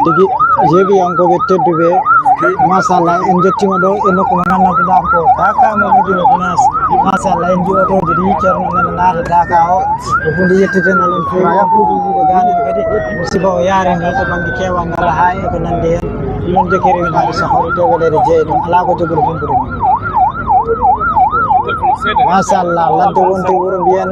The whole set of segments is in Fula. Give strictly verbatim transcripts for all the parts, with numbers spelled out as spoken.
Tigi, yeeɓiyankooɓe tedduɓe, machallah, en njettiima ɗo e nokku mo ngannduɗaa ko Daaka mo Medina Gounass. Machallah, en njii otooji ɗi, Ceerno men naata Daaka o, ko huunde yettitende no feewi. Ɗo gaane kadi, musiba o yaari nde to bannge keewal ngal haa e ko nanndi heen. Ɗum noon, jokkere windaade so hawri to weleede jeeyɗo, alaa ko jogori humpude mum. Machallah, ladde wonde wuro mbiyen.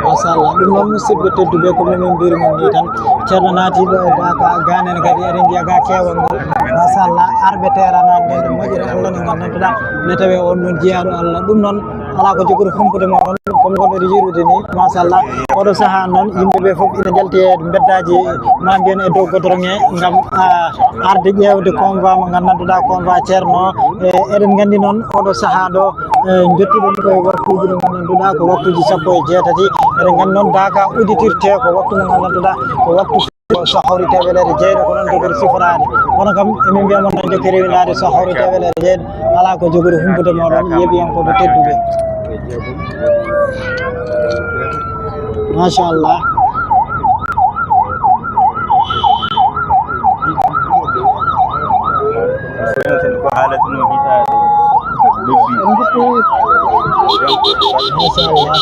Machallah, ɗum noon, musidɓe tedduɓe, ko min mbiri mon ni tan. Ceerno naati ɗo e Daaka, gaane ne kadi eɗen njiya ga keewal ngol. Machallah, arɓe teeranaade nden ɗo moƴƴere Allah nde ngannduɗaa ne tawee on noon jiyaaɗo Allah. Ɗum noon, alaa ko jogori humpude mo on, comme gonɗo ɗo yirude ni. Machallah, oɗo sahaa noon, yimɓe ɓe fof ina njalti e mbeddaaji, ma mbiyen e dow godoroŋe, ngam, ah, arde ƴeewde convoi mo ngannduɗaa, convoi Ceerno. E, eɗen nganndi noon, oɗo sahaa ɗo, e, njettuɗen ko e waktuuji ɗi ngannduɗaa ko waktuuji sappo e jeetati. Eɗen nganndi noon, Daaka udditirte ko waktu mo ngannduɗaa ko waktu so hawri taweleede jeeyɗo, ko noon jogori siforaade. Kono kam, emin mbiya mon tan, jokkere windaade so hawri taweleede jeeyɗo, alaa ko jogori humpude mo ɗon, yeeɓiyankooɓe tedduɓe. Machallah. Ko haalatuno hitaade lebbi. Machallah.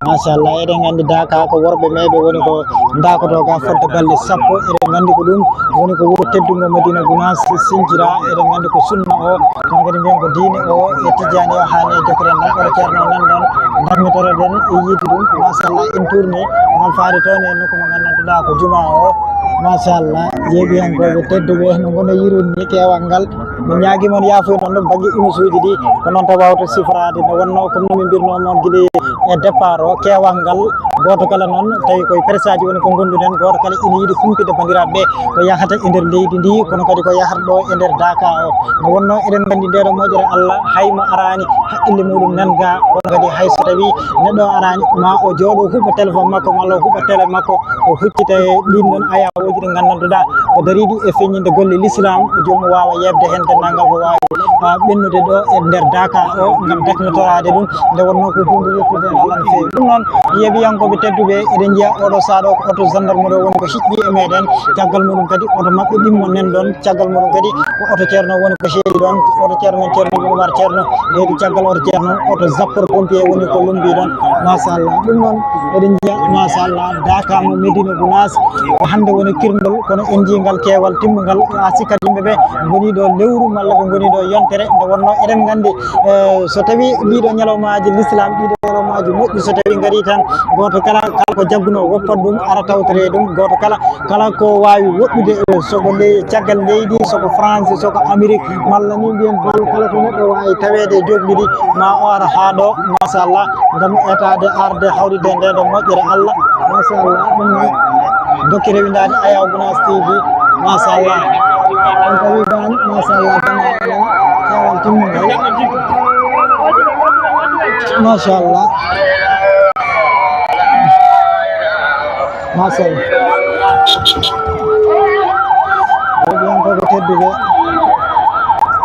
Machallah, eɗen nganndi Daaka ko worɓe meeɓe woni ko ndaakotoo ga fodde balɗe sappo. Eɗen nganndi ko ɗum woni ko wuro teddungo Madina Gounass Sinthiou. Eɗen nganndi ko sunna o, kono kadi mbiyen ko diine o e tijjaani o, haani e jokkere ngal. Oɗo Ceerno nan ɗon, darmitoro ɗen e yiide ɗum. Machallah, en tourni ngam faade toon e nokku mo ngannduɗaa ko jumaa o. Machallah, yeeɓiyankooɓe tedduɓe no ngoni yirude ni keewal ngal. Mi ñaagii mon yaafuya noon ɗum bannge image uji ɗi, ko noon tan waawata siforaade. Nde wonnoo, comme no min mbirnoo noon gila e départ o, keewal ngal gooto kala noon, tawi koye presaaji woni ko ngonduɗen, gooto kala ina yiɗi humpitde banndiraaɓe ɓe ko yahata e nder leydi ndi, kono kadi ko yahata ɗo e nder Daaka o. Nde wonnoo, eɗen nganndi nde ɗo moƴƴere Allah, hay mo araani haqqille muɗum nan ga, kono kadi hay so tawii neɗɗo araani, ma o jooɗo huɓɓa téléphone makko, malla o huɓɓa télé makko, o huccita e ɗin ɗon ayawooji ɗi ngannduɗaa ko dariiɗi e feññinde golle l'islam, joomum waawa yeeɓde heen denndaangal ko waawi, ah, ɓennude ɗo e nder Daaka o ngam dakmitoraade ɗum. Nde wonnoo ko huunde yettude Allah no feewi. Ɗum noon, yeeɓiyankooɓe tedduɓe, eɗen njiya oɗo sahaa ɗo ko oto gendarmerie woni ko hiɓɓi e meɗen. Caggal muɗum kadi oto maɓɓe ɗimmo nan ɗon. Caggal muɗum kadi ko oto Ceerno woni ko seedi ɗon. Oto Ceerno, Ceerno Ibn Umar Ceerno, heedi caggal oto Ceerno, oto sapeur pompier woni ko lumbi ɗon. Machallah. Ɗum noon, eɗen njiya, machallah, Daaka mo Medina Gounass, ko hannde woni kirndol, kono en njii ngal keewal timmungal. A sikkat yimɓe ɓe ngoni ɗo lewru malla ɓe ngoni ɗo yontere. Nde wonnoo, eɗen nganndi, eh, so tawii ɗiɗo ñalawmaaji l'islam, ɗiɗo ñalawmaaji moƴƴi, so tawii ngarii tan, gooto kala, kala ko jaggunoo woppat ɗum, ara tawtore ɗum, gooto kala, kala ko waawi woɗɗude, eh, so ko ley-, caggal leydi, so ko France, so ko Amérique, malla ni mbiyen bal, kala to neɗɗo waawi taweede e jookli ɗi, ma o ara haa ɗo, machallah, ngam etaade, arde, hawride e nde ɗo moƴƴere Allah, machallah, ɗum ni. Dokke rewindaade Ayaw Gounass T V, machallah. On tawi gaani, machallah, dama keewal timmungal. Machallah. Machallah. Yeeɓiyankooɓe tedduɓe,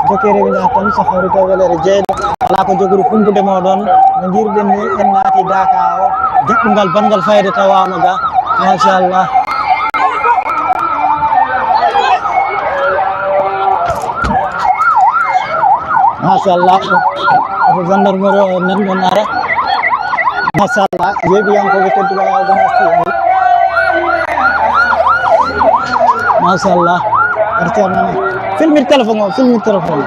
dokke rewindaade tan so hawri to weleede jeeyɗo. Alaa ko jogori humpude moo ɗon. No njiiruɗen ni, en naati Daaka o, jaɓɓungal banngal fayda tawaama ga. Machallah. Machallah. Ko gendarmerie o nan ɗon ara. Machallah. Yeeɓiyankooɓe tedduɓe Ayaw Gounass T V. Machallah. Arti am nana. Filmir téléphone o, filmir téléphone.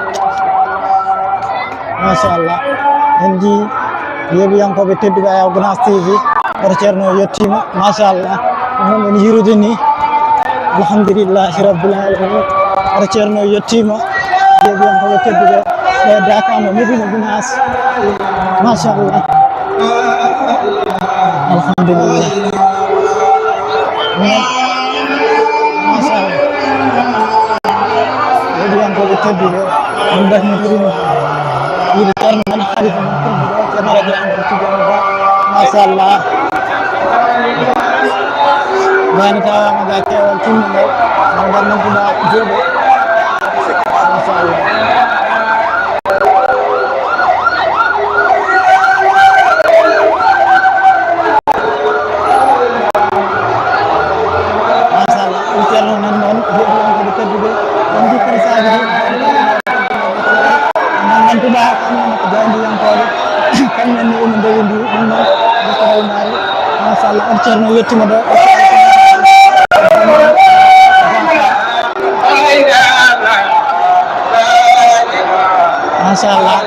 Machallah. En njii yeeɓiyankooɓe tedduɓe Ayaw Gounass T V. Oto Ceerno yettiima. Machallah. Ko noon en yirude ni. Alhamdulillahi Rabbil Alamin. Oto Ceerno yettiima. Yeeɓiyankooɓe tedduɓe ɓe Daaka mo Medina Gounass. Machallah. Alhamdulillah. Machallah. Gani tawa ma ga kewal timmi ngal. Ngal ngal nodduɗa joɗo. Machallah. Machallah. Ɗum ceerno nan noon, joɗo on ko teddude. On jikkiri saabi ɗum. Ngannduɗaa, kamɓe ne ko jaayndiyankooɓe, kamɓe ne ina ndewi ndi, ɗum noon, ɓe ko rewndaade. Machallah, on ceerno yettima ɗo. Machallah.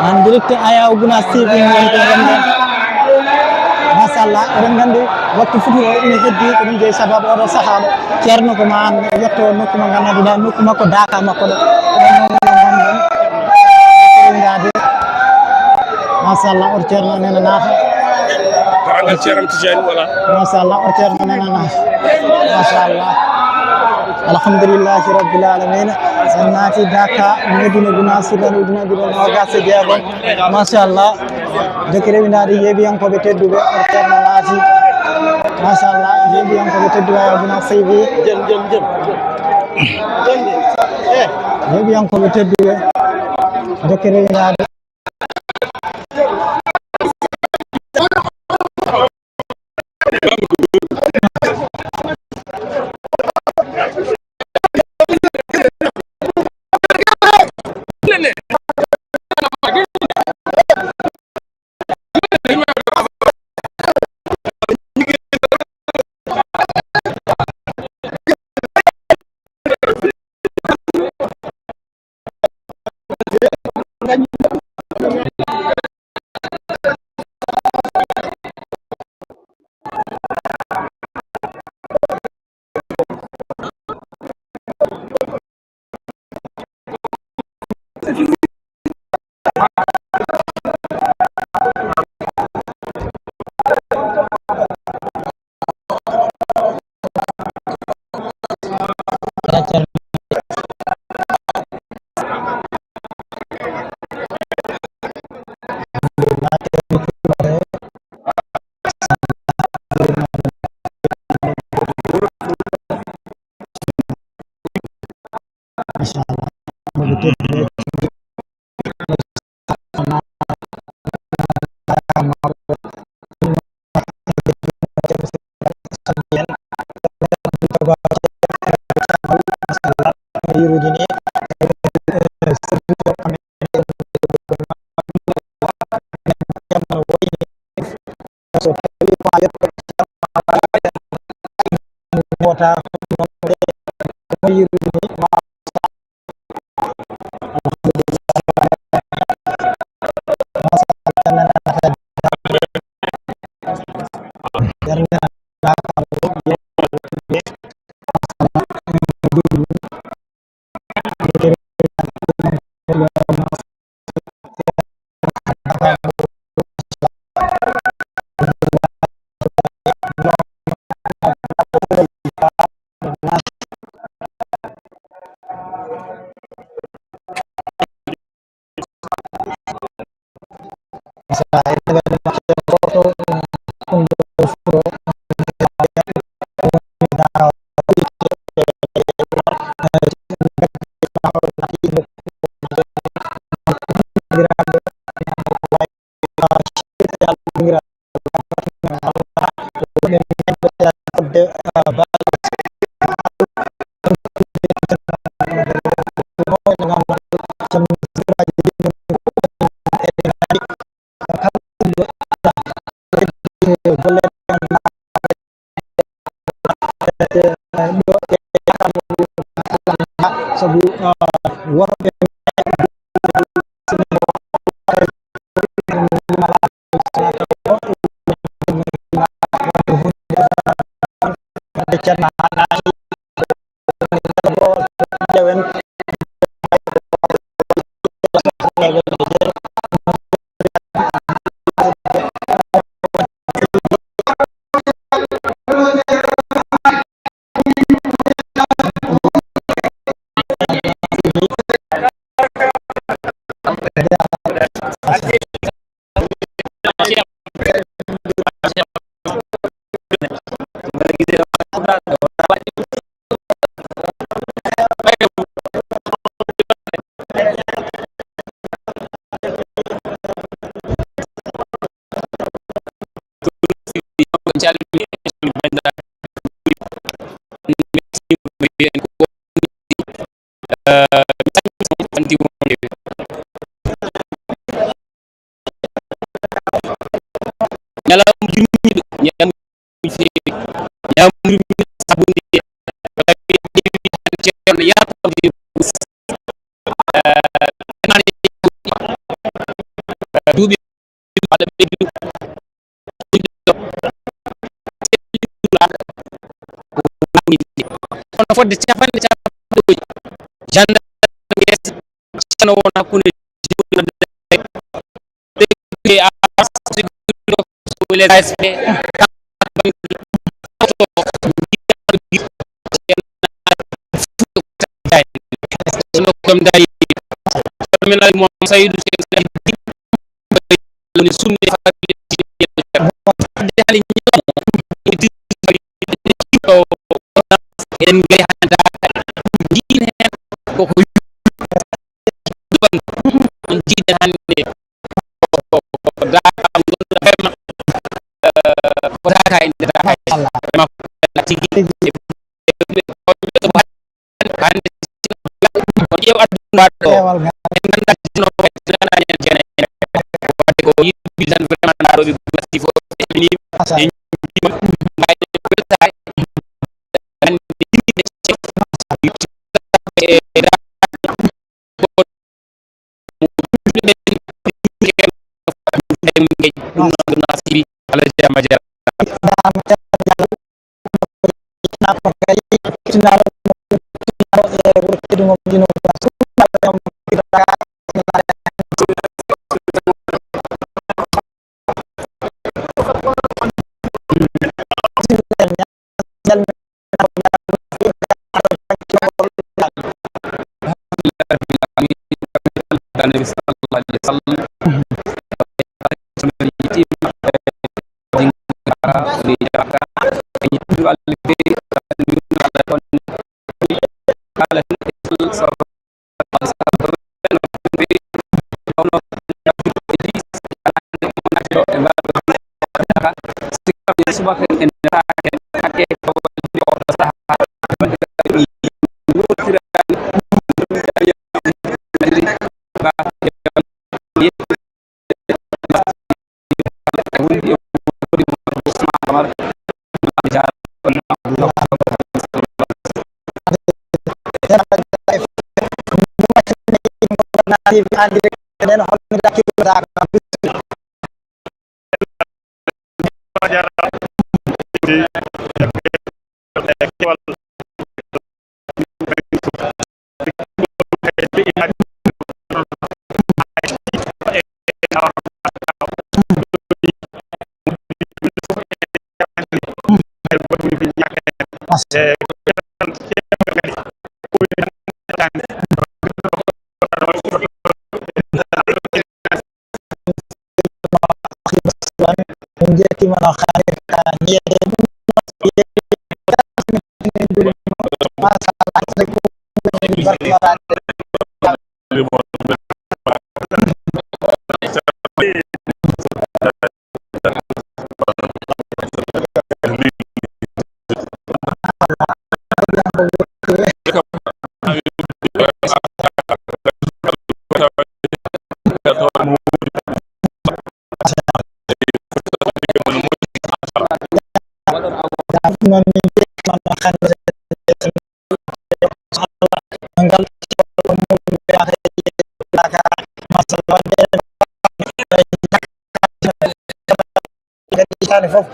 En direct Ayaw Gunaas T V woni ko renden. Machallah, eɗen nganndi waktu futuro ina heddi, ko ɗum jeyi sababu oɗo sahaa ɗo. Ceerno ko ma yetto nokku mo ngannduɗaa, nokku makko daaka makko ɗo. Ɗum noon woni ngonɗen. Ngaade. Machallah, oto ceerno nena naata. Tarangal Ceerno Tijani wala. Machallah, oto ceerno nena naata. Machallah. Alhamdulillahi Rabbil Alamina. En naati Daaka, Medina Gunaas, Sudan, ujunere ɗiɗi e noogas e jeegom. Machallah. Jokki rewindaade yeeɓiyankooɓe tedduɓe, oto ceerno naati. Machallah, yeeɓiyankooɓe tedduɓe, Ayaw Gunaas T V. Jam, jam, jam. Jam, jam. Eh. Yeeɓiyankooɓe tedduɓe, jokki rewindaade. Machallah. Sabu, ah, worɓe Eh, mi salmini on, mi salmini on. Ñalawma jurmiiɗo, ñalawma jurmiiɗo feewi. Ñalawma jurmiiɗo sabu nde, walla mbiyen ceerno Yakuba Abdou Yunus, eh, duuɓi walla ɓeydu. Kono fodde capanɗe capanɗe gendarme, ceerno won hakkunde Saydu, woni sunne fadde hande ñoo en gay hande daaka jiin hen koko on jiiɗen hande ko daaka ngol vraiment ko daaka en daaka vraiment tigi. Hannde ko ƴeew aduna waɗɗo en nganndaa sino waɗi nana ñen jene wadde ko yiɗi tan vraiment naaroɓe gumati fof e mini e ñiima mbayde weltaare hannde yimɓe e ɗum noon ɗum nasibi Allah jaama jaama. Annabi sallallahu alaihi wasallam. Subaka en nataake hakke ko oɗo saha. Min njettiima no haarirta ni e ɗum. Machallah, barka waɗaade. Ngal kadi hitaande fof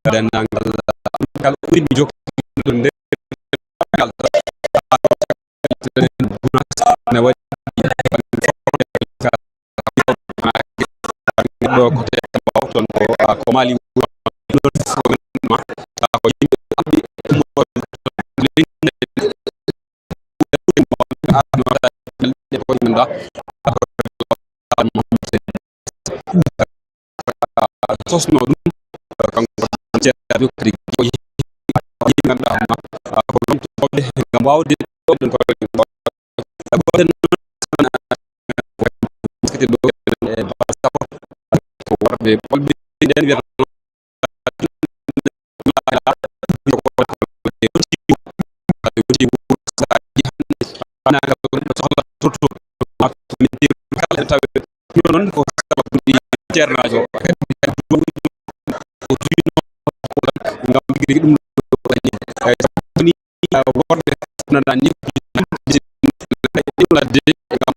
Denndaangal ngal uddini jokkude nde ne waɗi ɗo ko te ɓaw toon ko ko Mali wuro ɗon fof ko men ma ta ko yimɓe ɓe ɓuri ummotooɓe sosno ɗum, kanko ceerno kadi ko yimɓe ganduɗa ma ko lomtooɓe ngam wawde ɗon ko ɗo e balsapo ko warɓe ɓolɓe nden wiyata noon ko ceernaajo o tuyno ngam tigi rigi ɗum woni worɓe nana ni ladde ngam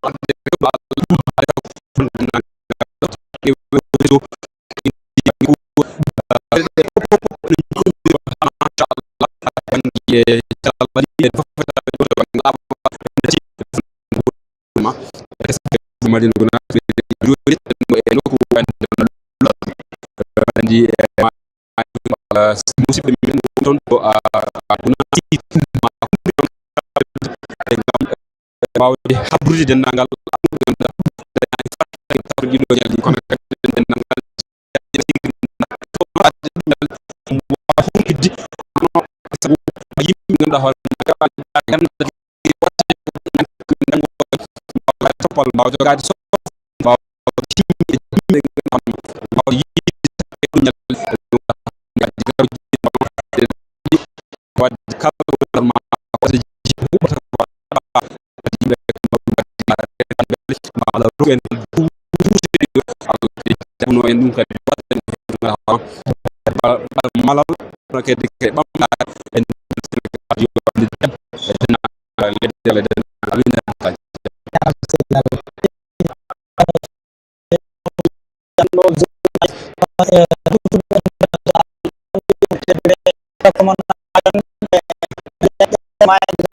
musidɓe men woni toon ko wawde habrude denndaangal ɗiɗo ñalɗi kono kadi denndaangal yimɓe ganduɗa hoore toppal mbawa jogaade so mbawa mbawa yiide wadde kala ma malal ɗum kadi malal kadi kadi ɓamɗa en